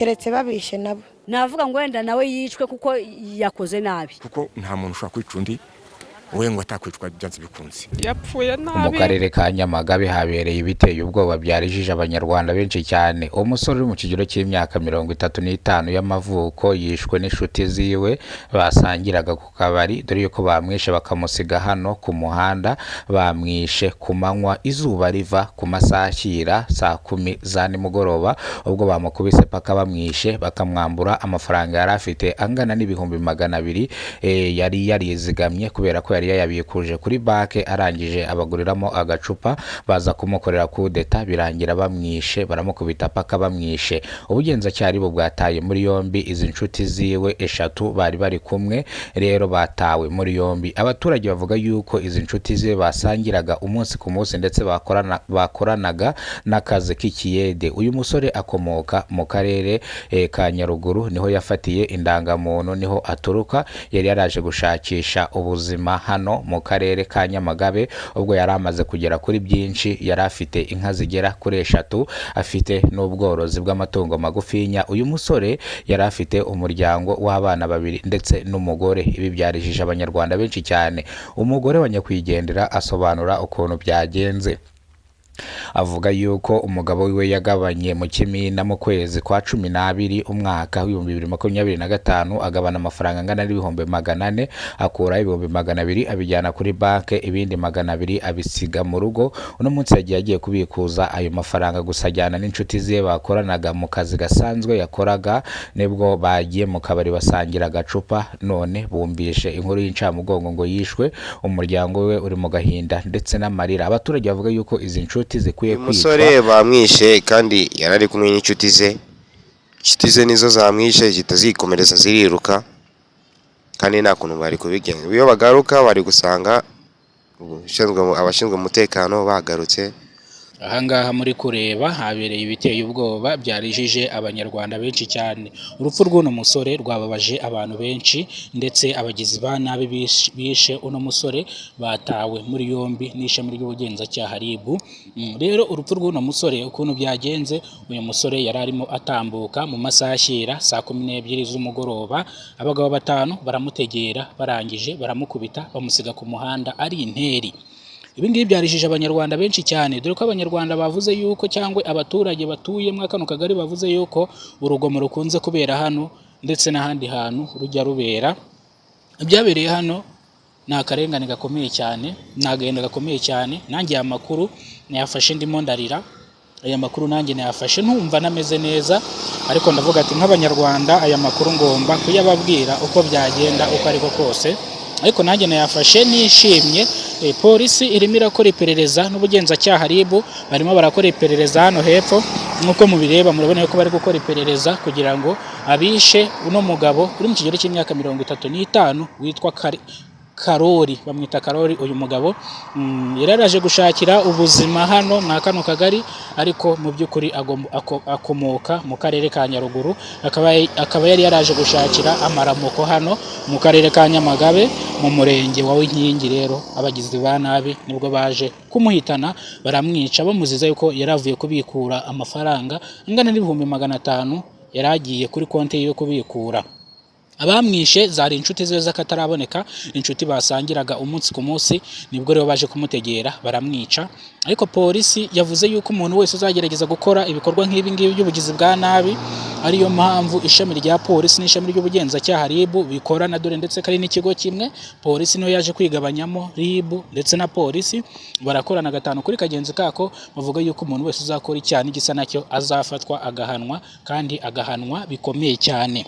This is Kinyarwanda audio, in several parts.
Keretse babishe nabo. Navuga ngo wenda nawe yicwe kuko yakoze nabi. Kuko nta muntu ushobora kwica undi we ngo atakwicwa byanze bikunze. Yapfuye Mu nabi. karere ka Nyamagabe habereye ibiteye ubwoba byarijije Abanyarwanda benshi cyane. Umusore uri mu kigero cy'imyaka 35 y'amavuko yishwe n'inshuti ziwe basangiraga ku kabari, dore yuko bamwishe bakamusiga hano ku muhanda. Bamwishe ku manywa izuba riva, ku masaha ashyira saa 10 za nimugoroba, ubwo bamukubise paka bamwishe, bakamwambura amafaranga yari afite angana n'200 000 yari yarizigamye, kubera ko yari yayabikuje kuri banki, arangije abaguriramo agacupa. Baza kumukorera kudeta, birangira bamwishe, baramukubita paka bamwishe. Ubugenzacyaha bu bwataye muri yombi izi nshuti ziwe eshatu bari bari kumwe. Rero batawe muri yombi. Abaturage bavuga yuko izi nshuti ziwe basangiraga umunsi ku munsi, ndetse bakoranaga n'akazi k'ikiyede. Uyu musore akomoka mu karere ka Nyaruguru, niho yafatiye indangamuntu, niho aturuka. Yari yaraje gushakisha ubuzima hano mu karere ka Nyamagabe. Ubwo yari amaze kugera kuri byinshi, yari afite inka zigera kuri eshatu, afite n'ubworozi bw'amatungo magufinya. Uyu musore yari afite umuryango w'abana babiri ndetse n'umugore. Ibi byarijije Abanyarwanda benshi cyane. Umugore wa nyakwigendera asobanura ukuntu byagenze, avuga yuko umugabo wiwe yagabanye mu kimina mu kwezi kwa 12 umwaka w'2025, agabana amafaranga angana n'400 000, akuraho 200 000 abijyana kuri banki, ibindi 200 abisiga mu rugo. Uno munsi yagiye agiye kubikuza ayo mafaranga, gusa ajyana n'inshuti ze bakoranaga mu kazi gasanzwe yakoraga. Nibwo bagiye mu kabari basangira agacupa, none bumvishe inkuru y'incamugongo ngo yishwe. Umuryango we uri mu gahinda ndetse n'amarira. Abaturage bavuga yuko izi nshuti zikwiye Uyu musore kwicwa. bamwishe kandi yari ari kumwe n'inshuti ze. Inshuti ze nizo zamwishe, zihita zikomereza ziriruka, kandi nta kuntu bari kubigenza. Iyo bagaruka bari gusanga abashinzwe umutekano bagarutse. Ahangaha muri kureba habereye ibiteye ubwoba byarijije Abanyarwanda benshi cyane. Urupfu rw'uno musore rwababaje abantu benshi, ndetse abagizi ba nabi bishe uno musore batawe muri yombi n'ishami ry'ubugenzacyaha RIB. Rero urupfu rw'uno musore ukuntu byagenze, uyu musore yari arimo atambuka mu masaha ashyira saa 12 z'umugoroba, abagabo batanu baramutegera, barangije baramukubita, bamusiga ku muhanda ari interi. Ibi ngibi byarijije Abanyarwanda benshi cyane, dore ko Abanyarwanda bavuze yuko, cyangwa abaturage batuye muri kano kagari bavuze yuko urugomo rukunze kubera hano ndetse n'ahandi hantu rujya rubera. Ibyabereye hano ni akarengane gakomeye cyane, ni agahinda gakomeye cyane. Nanjye aya makuru nayafashe ndimo ndarira, aya makuru nanjye nayafashe ntumva nameze neza, ariko ndavuga ati nk'Abanyarwanda aya makuru ngomba kuyababwira uko byagenda uko ariko kose. Ariko nanjye nayafashe nishimye. Polisi irimo irakora iperereza n'ubugenzacyaha RIB barimo barakora iperereza hano hepfo. Nk'uko mubireba, murabona ko bari gukora iperereza kugira ngo abishe uno mugabo uri mu kigero cy'imyaka 35 witwa Karori, bamwita Karori. Uyu mugabo yari yaraje gushakira ubuzima hano mwa kano kagari, ariko mu by'ukuri akomoka mu karere ka Nyaruguru, akaba yari yaraje gushakira amaramuko hano mu karere ka Nyamagabe mu murenge wa Winkingi. Rero abagizi ba nabi nibwo baje kumuhitana, baramwica bamuziza yuko yari avuye kubikura amafaranga angana n'500 000 yari agiye kuri konti ye yo kubikura. Abamwishe zari inshuti ziwe z'akataraboneka, inshuti basangiraga umunsi ku munsi. Nibwo rero baje kumutegera baramwica. Ariko polisi yavuze yuko umuntu wese uzagerageza gukora ibikorwa nk'ibi ngibi by'ubugizi bwa nabi, ariyo mpamvu ishami rya polisi n'ishami ry'ubugenzacyaha RIB bikorana, dore ndetse ko ari n'ikigo kimwe. Polisi niyo yaje kwigabanyamo RIB ndetse na polisi barakorana gatanu kuri kagenzi kako. Bavuga yuko umuntu wese uzakora icyaha n'igisa nacyo azafatwa agahanwa, kandi agahanwa bikomeye cyane.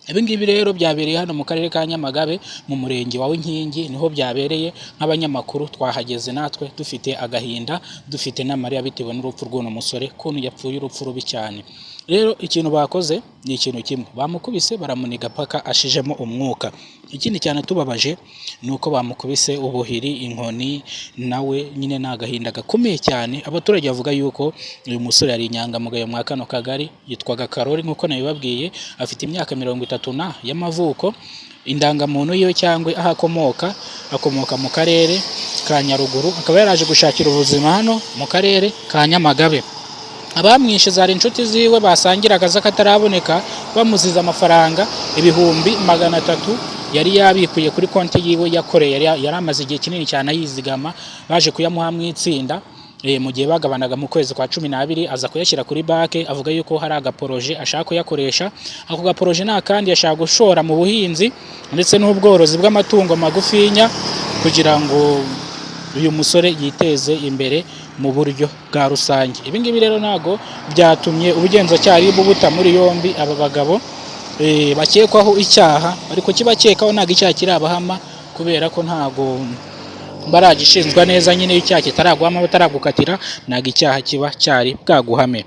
Ibi ngibi rero byabereye hano mu karere ka Nyamagabe mu murenge wa Winkingi, niho byabereye. Nk'abanyamakuru twahageze natwe dufite agahinda, dufite n'amarira bitewe n'urupfu rw'uno musore, kuntu yapfuye urupfu rubi cyane. Rero ikintu bakoze ni ikintu kimwe, bamukubise baramuniga paka ashijemo umwuka. Ikindi cyane tubabaje ni uko bamukubise ubuhiri, inkoni, nawe nyine ni agahinda gakomeye cyane. Abaturage bavuga yuko uyu musore yari inyangamugayo mwa kano kagari, yitwaga Karori nk'uko nabibabwiye, afite imyaka 30 na y'amavuko. Indangamuntu yiwe cyangwa aho akomoka, akomoka mu karere ka Nyaruguru, akaba yaraje gushakira ubuzima hano mu karere ka Nyamagabe. Abamwishe zari inshuti ziwe basangiraga z'akataraboneka, bamuziza amafaranga 300,000 yari yabikuye kuri konti yiwe yakoreye, yari amaze igihe kinini cyane ayizigama. Baje kuyamuha mu itsinda mu gihe bagabanaga mu kwezi kwa 12, aza kuyashyira kuri banki, avuga yuko hari agaporoje ashaka kuyakoresha. Ako gaporoje nta kandi, yashaka gushora mu buhinzi ndetse n'ubworozi bw'amatungo magufinya kugira ngo uyu musore yiteze imbere mu buryo bwa rusange. Ibi ngibi rero ntago byatumye ubugenzacyaha RIB buta muri yombi aba bagabo bakekwaho icyaha, ariko kibakekaho ntabwo icyaha kirabahama, kubera ko ntago baragishinjwa neza nyine. Iyo icyaha kitaraguhama, bataragukatira, ntabwo icyaha kiba cyari bwaguhame.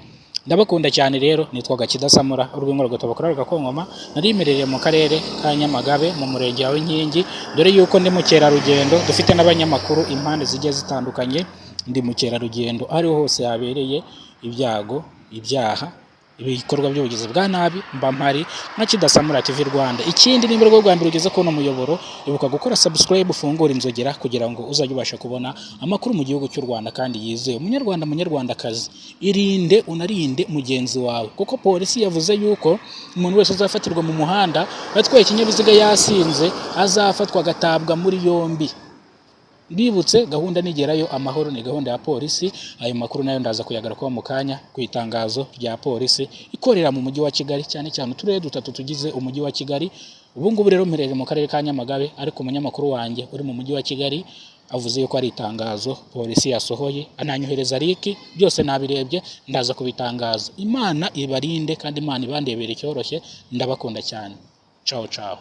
Ndabakunda cyane rero, nitwaga Kidasamura urw'ingo rugatoba rugakongoma, narimerereye mu karere ka Nyamagabe mu murenge wa Inkingi. Dore yuko ndi mukerarugendo, dufite n'abanyamakuru impande zigiye zitandukanye. Ndi mukerarugendo, aho ariho hose habereye ibyago, ibyaha, ibikorwa by'ubugizi bwa nabi, mba mpari nka Kidasamura TV Rwanda. Ikindi, niba rwo rwa mbere ugeze kubona umuyoboro, ibuka gukora subscribe, ufungure inzogera kugira ngo uzajye ubasha kubona amakuru mu gihugu cy'u Rwanda kandi yizewe. Munyarwanda, munyarwandakazi, irinde unarinde mugenzi wawe, kuko polisi yavuze yuko umuntu wese uzafatirwa mu muhanda atwaye ikinyabiziga yasinze azafatwa agatabwa muri yombi. Mbibutse gahunda nigerayo amahoro ni gahunda ya polisi. Ayo makuru nayo ndaza kuyagarukaho mu kanya ku itangazo rya polisi ikorera mu mujyi wa Kigali, cyane cyane uturere dutatu tugize umujyi wa Kigali. Ubu ngubu rero mperereye mu karere ka Nyamagabe, ariko umunyamakuru wanjye uri mu mujyi wa Kigali avuze yuko ari itangazo polisi yasohoye, ananyohereza link, byose nabirebye, ndaza kubitangaza. Imana ibarinde kandi Imana ibandebere icyoroshye. Ndabakunda cyane. Ciao ciao.